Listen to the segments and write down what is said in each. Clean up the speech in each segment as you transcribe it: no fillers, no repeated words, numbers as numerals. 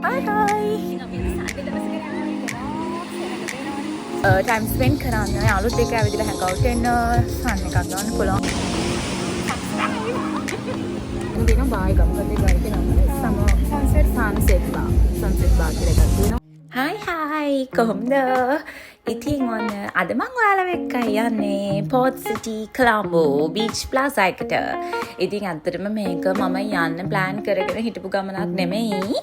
Hi hi. Time spend කරන්න යාළුවොත් එක්ක ඇවිදලා හැන්ග් අවුට් වෙන්න ෆන් එකක් ගන්න පුළුවන්. තියෙනවා බායි ගම කතේ බායි එකේ නම සම සන්සෙට් සන්සෙට් බා සන්සෙට් බා කියලා එකක් තියෙනවා. හායි හායි, කොහොමද? ඉතින් ඔන්න අද මං ඔයාලව එක්කයි යන්නේ පෝට් සිටි කොළඹ බීච් ප්ලාසා එකට. ඉතින් ඇත්තටම මේක මම යන්න ප්ලෑන් කරගෙන හිටපු ගමනක් නෙමෙයි.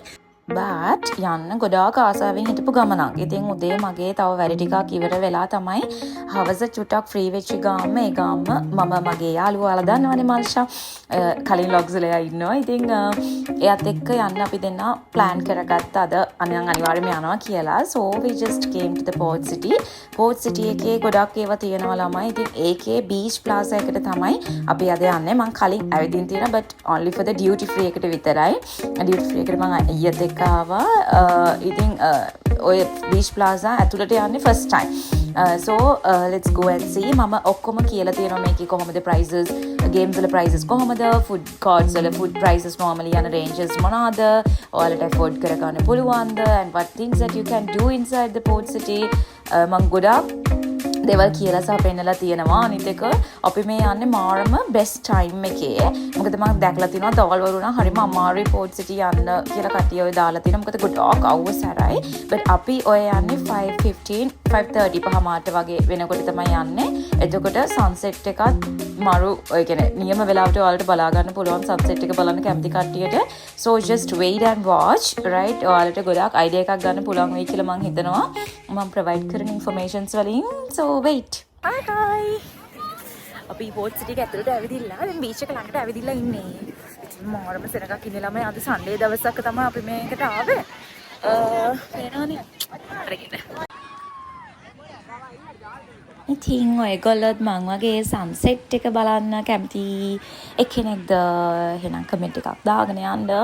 බට් යන්න ගොඩාක් ආසාවෙන් හිටපු ගමනක්. ඉතින් උදේ මගේ තව වැඩ ටිකක් ඉවර වෙලා තමයි හවස චුට්ටක් ෆ්‍රී වෙච්ච ගාම ඒ ගාම මම මගේ යාළුවා, ඔයාලා දන්නවනේ මල්ෂා, කලින් ව්ලොග්ස් වල එයා ඉන්නවා. ඉතින් එයාත් එක්ක යන්න අපි දෙන්න ප්ලෑන් කරගත්ත අද අනියන් අනිවාර්යයෙන්ම යනවා කියලා. So we just came to the Port City. Port City එකේ ගොඩක් ඒවා තියෙනවා ළමයි. ඉතින් ඒකේ බීච් ප්ලාසා එකට තමයි අපි අද යන්නේ. මං කලින් ඇවිදින් තියෙනවා, but only for the duty free එකට විතරයි. Duty free එකට මං ඊයේත් එක්ක ආවා. ඉතින් ඔය බීච් ප්ලාසා ඇතුළට යන්නේ first time. So let's go and see. මම ඔක්කොම කියලා තියෙනවා මේකේ කොහොමද prices, games වල prices කොහොමද, food courts වල food prices normally යන ranges මොනවාද, ඔයාලට afford කරගන්න පුළුවන්ද, and what things that you can do inside the Port City. මං ගොඩාක් දේවල් කියලා සහ පෙන්නලා තියෙනවා. අනිත් එක අපි මේ යන්නේ මාරම බෙස්ට් ටයිම් එකේ. මොකද මං දැකලා තියෙනවා දවල් වරු නම් හරිම අමාරුයි පෝට් සිටි යන්න කියලා කට්ටිය ඔය දාලා තියෙනවා. මොකද ගොඩාක් අවුව සැරයි. බට් අපි ඔය යන්නේ 5:15, 5:30 පහමාරට වගේ වෙනකොට තමයි යන්නේ. එතකොට සන්සෙට් එකත් මරු, ඔය කියන්නේ නියම වෙලාවට ඔයාලට බලා ගන්න පුළුවන් සන්සෙට් එක බලන්න කැමති කට්ටියට. So just wait and watch, right? ඔයාලට ගොඩාක් අයිඩියා එකක් ගන්න පුළුවන් වෙයි කියලා මං හිතනවා. මං ප්‍රොවයිඩ් කරන ඉන්ෆර්මේෂන්ස් වලින්. So wait. Hi hi. අපි පෝට් සිටි එක ඇතුළට ඇවිදිලා දැන් බීච් එක ළඟට ඇවිදිලා ඉන්නේ. ඉතින් මාරම සෙනගක් ඉන්නේ ළමයි. අද සන්ඩේ දවසක් තමයි අපි මේකට ආවේ. පේනවනේ. අරගෙන. ඉතින් ඔයගොල්ලොත් මං වගේ සන්සෙට් එක බලන්න කැමති එක්කෙනෙක්ද? එහෙනම් කමෙන්ට් එකක් දාගෙන යන්න.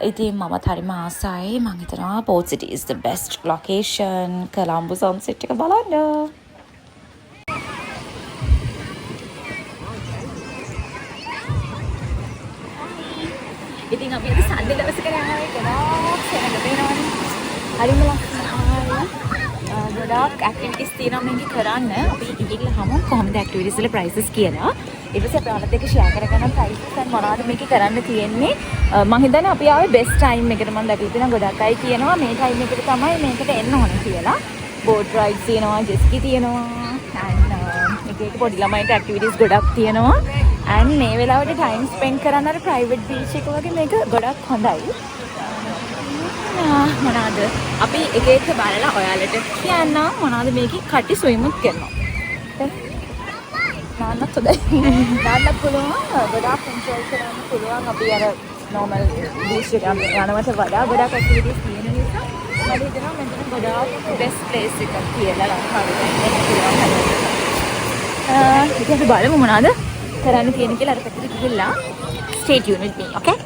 ඉතින් මමත් හරිම ආසයි. මං හිතනවා Port City is the best location Colombo sunset එක බලන්න. ඉතින් අපි අද සන්ඩේ දවසක ආවේ. ගොඩාක් සෙනග පේනවනේ. හරිම ලස්සනයි. ගොඩාක් ඇක්ටිවිටිස් තියෙනවා මේකේ කරන්න. අපි ගිහිල්ලා හමු කොහොමද ඇක්ටිවිටිස් වල ප්‍රයිසස් කියලා. ඊට පස්සේ අපි ඔයාලත් එක්ක ෂෙයා කරගන්න ප්‍රයිසස් and මොනවද මේකේ කරන්න තියෙන්නේ. මං හිතන්නේ අපි ආවේ බෙස්ට් ටයිම් එකට. මං දැකලා තියෙනවා ගොඩක් අය කියනවා මේ ටයිම් එකට තමයි මේකට එන්න ඕනේ කියලා. බෝට් රයිඩ්ස් තියෙනවා, ජෙට් ස්කී තියෙනවා, and එක එක පොඩි ළමයින්ට ඇක්ටිවිටිස් ගොඩක් තියෙනවා. And මේ වෙලාවට ටයිම් ස්පෙන්ඩ් කරන්න අර ප්‍රයිවට් බීච් එක වගේ මේක ගොඩක් හොඳයි. මොනවාද අපි එක එක බලලා ඔයාලට කියන්නම් මොනවාද මේකේ. කටි ස්විමුත් කරනවා. නාන්නත් හොඳයි. නාන්නත් පුළුවන්. ගොඩාක් එන්ජොයි කරන්න පුළුවන්. අපි අර නෝමල් බීච් එක යනවට වඩා ගොඩාක් ඇක්ටිවිටීස් තියෙන නිසා මට හිතෙනවා මෙතන ගොඩාක් බෙස්ට් ප්ලේස් එකක් කියලා ලංකාවේ දැන් එන්න පුළුවන් හැදෙන්න. ඉතින් අපි බලමු මොනවාද කරන්න තියෙන කියලා අර පැත්තට ගිහිල්ලා. Stay tuned with me, okay?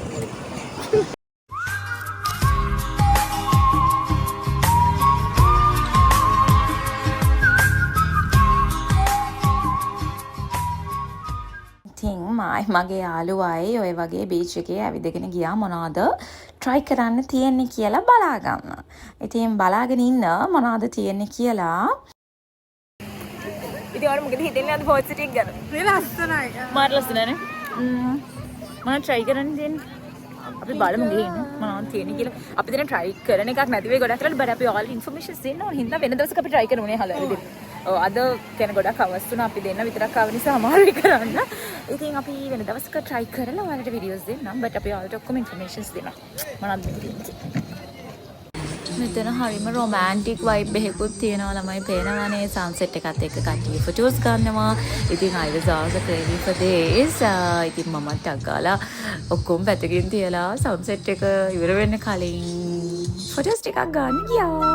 ඉතින් මායි මගේ යාළුවයි ඔය වගේ බීච් එකේ ඇවිදගෙන ගියා මොනවද try කරන්න තියෙන්නේ කියලා බලා ගන්න. ඉතින් බලාගෙන ඉන්න මොනවද තියෙන්නේ කියලා. ඉතින් ඔයාලා මොකද හිතෙන්නේ අද පෝට් සිටි එක ගැන? මේ ලස්සනයි. මාර ලස්සනයි නේ? මොනවද try කරන්න තියෙන්නේ? අපි බලමු ගිහින් මොනවද තියෙන්නේ කියලා. අපි දැන් try කරන එකක් නැති වෙයි ගොඩක් වෙලාවට, but අපි ඔයාලට ඉන්ෆර්මේෂන්ස් දෙන්න ඕන හින්දා වෙන දවසක අපි try කරමු නේ හලලා. ඔව්, අද කියන්නේ ගොඩක් අවස් වුණා. අපි දෙන්න විතරක් ආව නිසා අමාරුයි කරන්න. ඉතින් අපි වෙන දවසක try කරලා ඔයාලට වීඩියෝස් දෙන්නම්. But අපි ඔයාලට ඔක්කොම ඉන්ෆර්මේෂන්ස් දෙනවා. මොනවද මේකේ තියෙන්නේ කියලා. මෙතන හරිම රොමෑන්ටික් වයිබ් එකකුත් තියෙනවා ළමයි, පේනවනේ. සන්සෙට් එකත් එක්ක කට්ටිය ෆොටෝස් ගන්නවා. ඉතින් I was also craving for this. ඉතින් මමත් ටක් ගාලා ඔක්කොම පැත්තකින් තියලා සන්සෙට් එක ඉවර වෙන්න කලින් ෆොටෝස් ටිකක් ගන්න ගියා.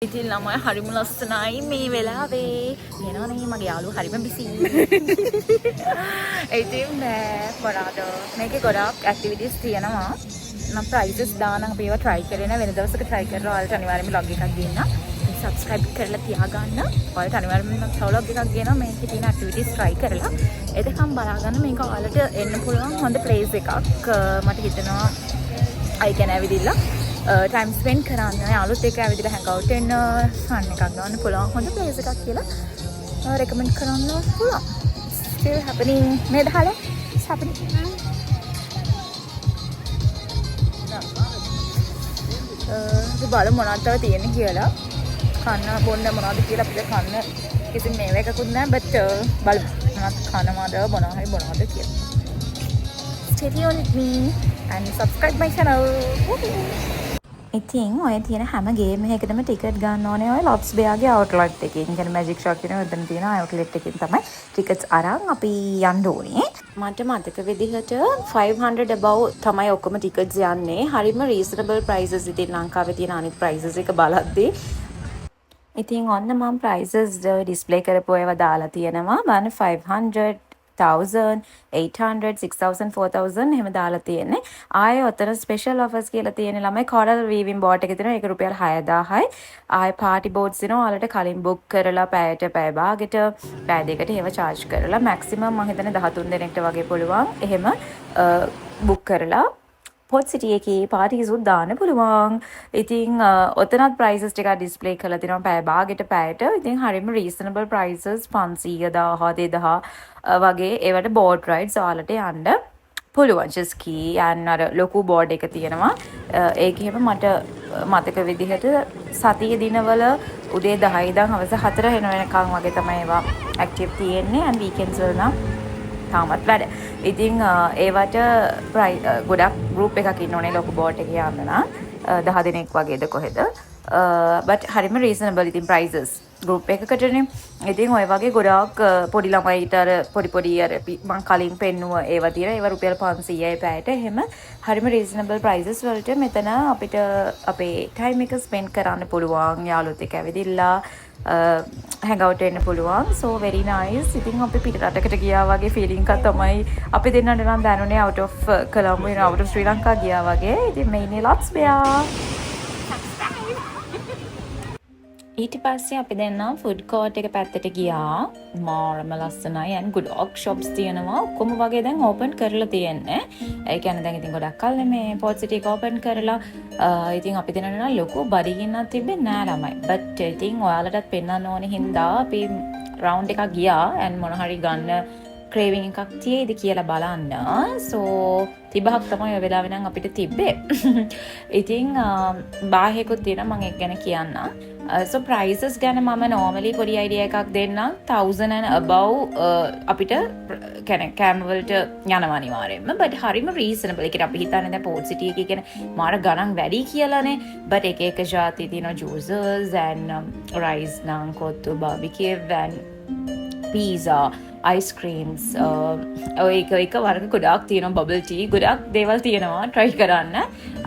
ඉතින් ළමයි, හරිම ලස්සනයි මේ වෙලාවේ. එනවනේ මගේ යාළුවෝ හරිම බිසි. ඉතින් බෑ මොනවාද මේකේ ගොඩාක් ඇක්ටිවිටීස් තියෙනවා. මම ප්‍රයිසස් දානම්, අපි ඒවා try කරේ නෑ. වෙන දවසක try කරලා ඔයාලට අනිවාර්යයෙන්ම vlog එකක් ගේන්න. සබ්ස්ක්‍රයිබ් කරලා තියාගන්න. ඔයාලට අනිවාර්යයෙන්ම මම තව vlog එකක් ගේනවා මේකේ තියෙන ඇක්ටිවිටීස් try කරලා. එතකම් බලාගන්න, මේක ඔයාලට එන්න පුළුවන් හොඳ ප්ලේස් එකක්. මට හිතෙනවා අයි කියන්නේ ඇවිදින්න, ටයිම් ස්පෙන්ඩ් කරන්න, යාළුවොත් එක්ක ඇවිදලා හැන්ග් අවුට් වෙන්න, ෆන් එකක් ගන්න පුළුවන් හොඳ ප්ලේස් එකක් කියලා රෙකමන්ඩ් කරන්න පුළුවන්. Still happening නේද හලෝ? It's happening. අපි බලමු මොනවද තව තියෙන්නේ කියලා. කන්න බොන්න මොනවද කියලා. අපිට කන්න කිසි මේව එකකුත් නැහැ, බට් බලමු මොනවද කනවද, මොනවා හරි බොනවද කියලා. Stay tuned with me and subscribe my channel. Woohoo! ඉතින් ඔය තියෙන හැම ගේම් එකකටම ටිකට් ගන්න ඕනේ ඔය ලොට්ස් බෙයාගේ අවුට්ලට් එකකින්. ඒ කියන්නේ මැජික් ෂොප් කියන ඔතන තියෙන අවුට්ලට් එකකින් තමයි ටිකට්ස් අරන් අපි යන්න ඕනේ. මට මතක විදිහට 500 above තමයි ඔක්කොම ටිකට්ස් යන්නේ. හරිම රීසනබල් ප්‍රයිසස් ඉතින් ලංකාවේ තියෙන අනිත් ප්‍රයිසස් එක බලද්දී. ඉතින් ඔන්න මම ප්‍රයිසස් ඩිස්ප්ලේ කරපු ඒවා දාලා තියෙනවා. බලන්න, 500, 1000, 800, 6000, 4000 එහෙම දාලා තියෙන්නේ. ආයේ ඔතන ස්පෙෂල් ඔෆර්ස් කියලා තියෙන ළමයි, කොරල් වීවින් බෝට් එක තියෙනවා. ඒක රුපියල් 6000යි. ආයේ පාටි බෝට්ස් තියෙනවා. ඔයාලට කලින් බුක් කරලා පැයට, පැය භාගෙට, පැය දෙකට ඒව චාර්ජ් කරලා මැක්සිමම් මං හිතන්නේ 13 දෙනෙක්ට වගේ පුළුවන්. එහෙම බුක් කරලා පෝට් සිටි එකේ පාටිස් උත් දාන්න පුළුවන්. ඉතින් ඔතනත් ප්‍රයිසස් ටිකක් ඩිස්ප්ලේ කරලා තිනවා පැය භාගෙට, පැයට. ඉතින් හරිම රීසනබල් ප්‍රයිසස්, 500, 1000, 2000 වගේ ඒවට බෝට් රයිඩ්ස් ඔයාලට යන්න පුළුවන්. ජෙට් ස්කී යන්න අර ලොකු බෝඩ් එක තියෙනවා. ඒක එහෙම මට මතක විදිහට සතිය දිනවල උදේ 10 ඉඳන් හවස 4 වෙන වෙනකන් වගේ තමයි ඒවා ඇක්ටිව් තියෙන්නේ. And weekends වල නම් තාමත් වැඩ. ඉතින් ඒවට ගොඩක් ගෲප් එකක් ඉන්න ඕනේ ලොකු බෝට් එකේ යන්න නම්. 10 දෙනෙක් වගේද කොහෙද. බට් හරිම රීසනබල් ඉතින් ප්‍රයිසස් ගෲප් එකකටනේ. ඉතින් ඔය වගේ ගොඩාක් පොඩි ළමයිට අර පොඩි පොඩි අර මං කලින් පෙන්නුව ඒවා තියෙන ඒවා රුපියල් 500යි පැයට. එහෙම හරිම රීසනබල් ප්‍රයිසස් වලට මෙතන අපිට අපේ ටයිම් එක ස්පෙන්ඩ් කරන්න පුළුවන්. යාළුවොත් එක්ක ඇවිදිලා හැන්ග් අවුට් වෙන්න පුළුවන්. So very nice. ඉතින් අපි පිට රටකට ගියා වගේ ෆීලිං එකක් තමයි අපි දෙන්නට නම් දැනුනේ, out of Colombo, out of Sri Lanka ගියා වගේ. ඉතින් මේ ඉන්නේ ලොට්ස් බෙයා. ඊට පස්සේ අපි දෙන්නා ෆුඩ් කෝට් එක පැත්තට ගියා. මාරම ලස්සනයි and ගොඩක් ෂොප්ස් තියෙනවා. ඔක්කොම වගේ දැන් ඕපන් කරලා තියෙන්නේ. ඒ කියන්නේ දැන් ඉතින් ගොඩක් කල් මේ පෝට් සිටි එක ඕපන් කරලා. ඉතින් අපි දෙන්නට නම් ලොකු බඩගින්නක් තිබ්බේ නෑ ළමයි. බට් ඉතින් ඔයාලටත් පෙන්වන්න ඕනේ හින්දා අපි රවුන්ඩ් එකක් ගියා and මොන හරි ගන්න ක්‍රේවිං එකක් තියෙයිද කියලා බලන්න. සෝ තිබහක් තමයි ඔය වෙලාවේ නම් අපිට තිබ්බේ. ඉතින් බාහයකුත් තියෙනවා, මම ඒක ගැන කියන්නම්. සෝ ප්‍රයිසස් ගැන මම නෝමලි පොඩි අයිඩියා එකක් දෙන්නම්. 1000 and above අපිට කියන්නේ කෑම වලට යනවා අනිවාර්යයෙන්ම. බට් හරිම රීසනබල්. ඒ කියන්නේ අපි හිතන්නේ දැන් පෝට් සිටි එකේ කියන්නේ මාර ගණන් වැඩි කියලානේ. බට් එක එක ජාති තියෙනවා, ජූසස් and rice නම් kottu, barbecue and pizza, ice creams, ඔය එක එක වර්ග ගොඩාක් තියෙනවා, බබල් ටී, ගොඩාක් දේවල් තියෙනවා try කරන්න.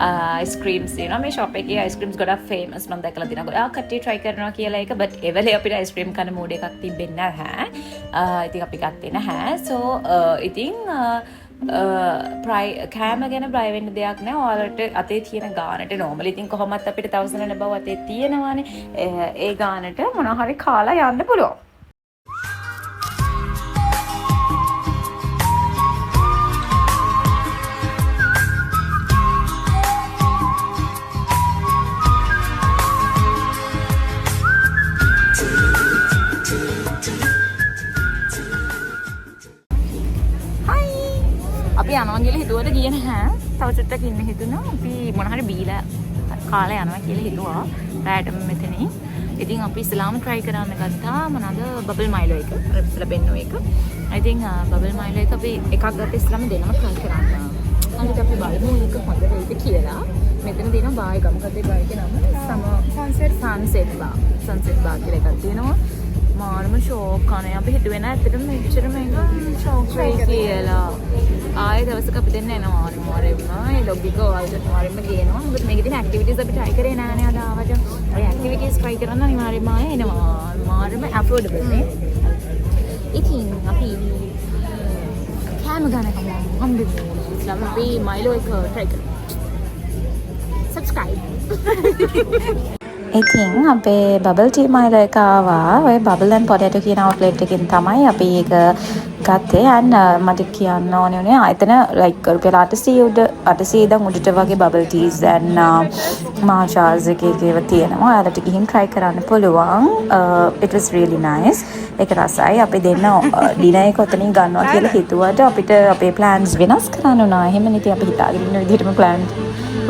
අයිස් ක්‍රීම්ස් තියෙනවා. මේ ෂොප් එකේ අයිස් ක්‍රීම්ස් ගොඩක් ෆේමස්. මම දැකලා තියෙනවා ගොඩාක් කට්ටිය try කරනවා කියලා ඒක. බට් ඒ වෙලේ අපිට අයිස් ක්‍රීම් කන මූඩ් එකක් තිබෙන්නේ නැහැ. ඉතින් අපි ගත්තේ නැහැ. සෝ ඉතින් ප්‍රයි කෑම ගැන බය වෙන්න දෙයක් නෑ. ඔයාලට අතේ තියෙන ගානට නෝමලි ඉතින් කොහොමත් අපිට 1000 බව අතේ තියෙනවානේ. ඒ ගානට මොනවා හරි කාලා යන්න පුළුවන්. හයි, අපි යනවා කියලා හිතුවට ගියේ නැහැ. තව චුට්ටක් ඉන්න හිතුණා. අපි මොන හරි බීලා කාලා යනවා කියලා හිතුවා. රැයටම මෙතනින්. ඉතින් අපි ඉස්සලාම try කරන්න ගත්තා මොනවාද, බබල් මයිලෝ එක. අර ඉස්සලා පෙන්නුව එක. ඉතින් බබල් මයිලෝ එක අපි එකක් ගත්ත ඉස්සලාම දෙනම try කරන්න. හරිද, අපි බලමු ඒක හොඳ වෙයිද කියලා. මෙතන තියෙනවා බාර් එක. මොකක්ද ඒ බාර් එකේ නම? සම sunset sunset bar. Sunset bar කියලා එකක් තියෙනවා. මාරම ෂෝක් අනේ. අපි හිතුවේ නෑ ඇත්තටම මෙච්චර මේක ෂෝක් වෙයි කියලා. ආයේ දවසක් දවසක අපි දෙන්න එනවා අනිවාර්යෙන්ම. ඒ ව්ලොග් එක ඔයාලට අනිවාර්යෙන්ම ගේනවා. මොකද මේකේ තියෙන ඇක්ටිවිටීස් අපි try කරේ නෑනේ අද ආවට. ඔය ඇක්ටිවිටීස් try කරන්න අනිවාර්යෙන්ම ආයෙ එනවා. මාරම ඇෆෝඩබල් නේ. ඉතින් අපි කෑම ගන්නකම් හම්බෙමු. ඉස්ලාම අපි මයිලෝ එක try කරමු. Subscribe. ඉතින් අපේ බබල් ටී මයිලෝ එක ආවා. ඔය බබල් ඇන්ඩ් පොටේටෝ කියන අවුට්ලට් එකකින් තමයි අපි ඒක ගත්තේ. And මට කියන්න ඕනේ උනේ ආයතන ලයික් රුපියල් 800 උඩ, 800 ඉඳන් උඩට වගේ බබල් ටීස් ඇන්ඩ් මාචාස් එක එක ඒවා තියෙනවා. ඔයාලට ගිහින් try කරන්න පුළුවන්. It was really nice. ඒක රසයි. අපි දෙන්න ඩිනර් එක ඔතනින් ගන්නවා කියලා හිතුවට අපිට අපේ ප්ලෑන්ස් වෙනස් කරන්න වුණා. එහෙමනේ ඉතින්, අපි හිතාගෙන ඉන්න විදිහටම ප්ලෑන්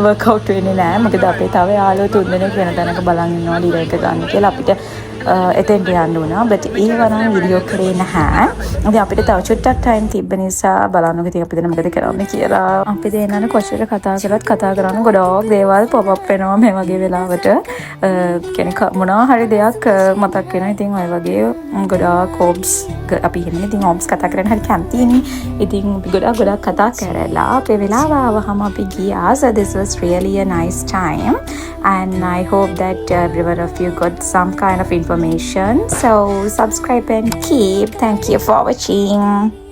වර්කවුට් වෙන්නේ නෑ. මොකද අපේ තව යාළුවෝ තුන්දෙනෙක් වෙන තැනක බලන් ඉන්නවා ඩිනර් එක ගන්න කියලා. අපිට එතෙන්ට යන්න වුණා. බට් ඒව නම් වීඩියෝ කරේ නැහැ. ඉතින් අපිට තව චුට්ටක් ටයිම් තිබ්බ නිසා බලන්නකෝ ඉතින් අපි දෙන්න මොකද කරන්නේ කියලා. අපි දෙන්නන කොච්චර කතා කළත් කතා කරන්න ගොඩාක් දේවල් පොප් අප් වෙනවා මේ වගේ වෙලාවට. කියන්නේ මොනවා හරි දෙයක් මතක් වෙනවා. ඉතින් ඔය වගේ ගොඩාක් හෝබ්ස් අපි එහෙමනේ ඉතින් හෝබ්ස් කතා කරන්න හරි කැමතිනේ. ඉතින් අපි ගොඩාක් ගොඩාක් කතා කරලා අපේ වෙලාව ආවහම අපි ගියා. So this was really a nice time and I hope that every one of you got some kind of information. So subscribe and keep. Thank you for watching.